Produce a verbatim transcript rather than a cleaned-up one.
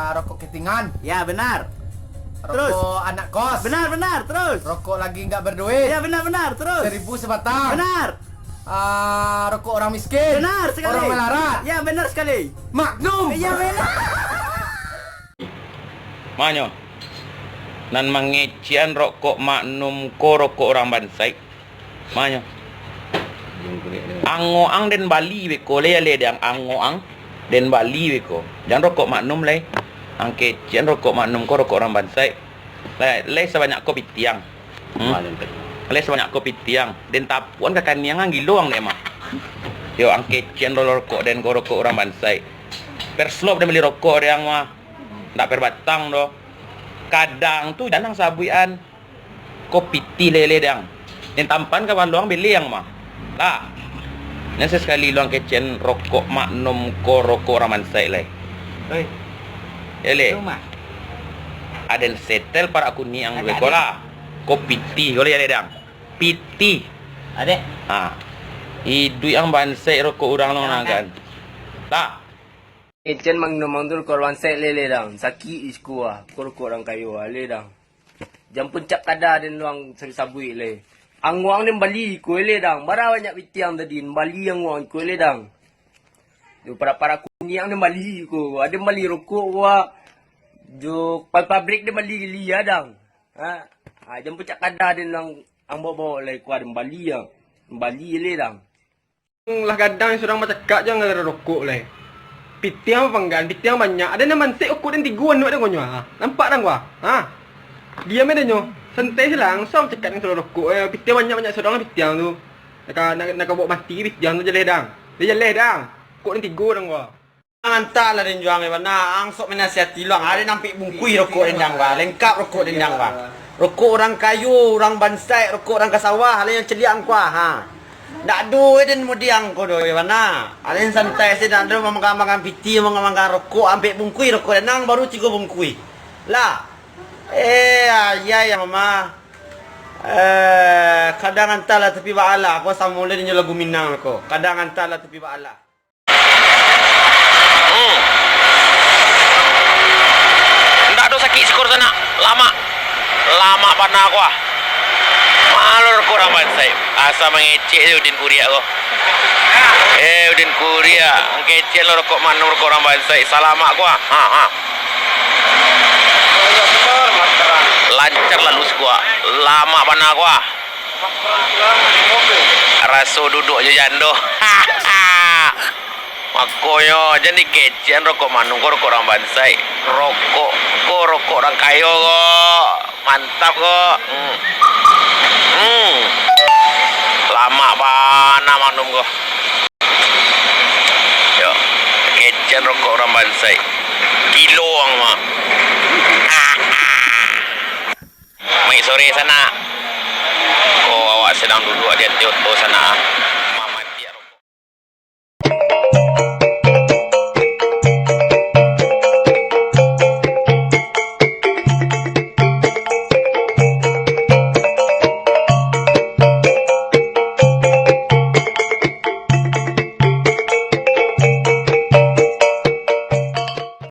Ah, rokok ketingan. Ya, benar. Terus? Rokok anak kos. Benar, benar. Terus? Rokok lagi nggak berduit. Ya, benar, benar. Terus? Seribu sebatang. Benar. Ah, rokok orang miskin. Benar sekali. Orang melarat. Ya, benar sekali. Magnum. Ya, benar. Manyo? Nan mangecekan rokok Magnum ko rokok urang bansaik. Manyo? Angoang den bali beko lai, aleh dang, angoang den bali beko. Jan rokok Magnum lai. Angkecekan rokok Magnum ko rokok urang bansaik. Lai, lai sabanyak ko pitiang. Hmm? Lai sabanyak ko pitiang. Den tapuan ka kaniang ang gilo ang dek mah. Yo, angkecekan rokok den ko rokok urang bansaik. Perslop den bali rokok dek ang mah. Ndak perbatang doh. Kadang tu jan ang sabuikan. Ko pitih lele dang. Nan tampan ka baluang bele ang mah. Lah. Nan sasekali luang kecekan rokok Magnum ko rokok urang bansaik lai. Oi. Lele. Rumah. Aden setel parak kuniang ang beko lah. Ko pitih ko lele dang. Pitih. Adek. Ha. Iduik ang bansaik rokok urang lo nah kan. Lah. Kecekan Magnum ang tu rokok urang bansaik lele dang. Sakik di siko ah. Ko rokok urang kayo ah lele dang. Jan puncak kada den luang sabuik-sabuik lai. Angoang den bali ko lai dang. Bara banyak pitiang tadi, den bali angoang ko lai dang. Tu parak-parak kuniang den bali ko. Aden bali rokok ko. Jo pabrik den bali lai dang. Ha. Ha, jan puncak kada den luang ang bawa-bawa lai ko aden bali ah. Den bali lai dang. Lah gadang surang bacakak jo gara-gara rokok lai. Pitiang panggan, pitiang banyak. Aden nan mantik rokok den tigo anuak den konyo, ha. Nampak dang gua? Ha. Diam aden nyo. Santai se lah, ang usah bacakak den surang rokok, eh. Pitiang banyak-banyak surang lah pitiang tu. Nak ka, nak, nak ka bawa mati pitiang tu jaleh dang. Jaleh dang. Rokok den tigo dang gua. Ang antalah den juang, eh, bana. Ang sok manasihati luang. Aden ampek bungkuih rokok den dang, bah. Lengkap rokok den dang, bah. Rokok urang kayo, urang bansaik, rokok urang ka sawah, alah nan caliak ang ko, ha. Ndak ado, eh, den mudiang ko doh, eh, bana. Aden santai se, ndak ado mamanggang-manggang pitih, mamanggang-manggang rokok, ampek bungkuih rokok den dang, baru tigo bungkuih. Lah. Eh, ayai, mama. Eh, kadang antalah tapi baalah, ko samo lai den jo lagu Minang ko. Kadang antalah tapi baalah. Hmm. Ndak ado sakik sikor sanak. Lamak. Lamak bana ko ah. Malor ko urang bansaik. Asa mangecek se Udin Kuriak ko. Eh, Udin Kuriak. Angkecek lo rokok Magnum rokok urang bansaik. Salamak ko ah. Ha, ha. Lancar lalu sikua. Lamak bana ko ah. Raso duduak jo jando. Makonyo, jan dikecekan rokok Magnum ko rokok urang bansaik. Rokok ko rokok urang kayo ko. Mantap ko. Hmm. Hmm. Lamak bana Magnum ko. Yo. Kecekan rokok urang bansaik. Gilo ang mah. Mai sore sanak. Ko awak sadang duduak di ateh oto sanak.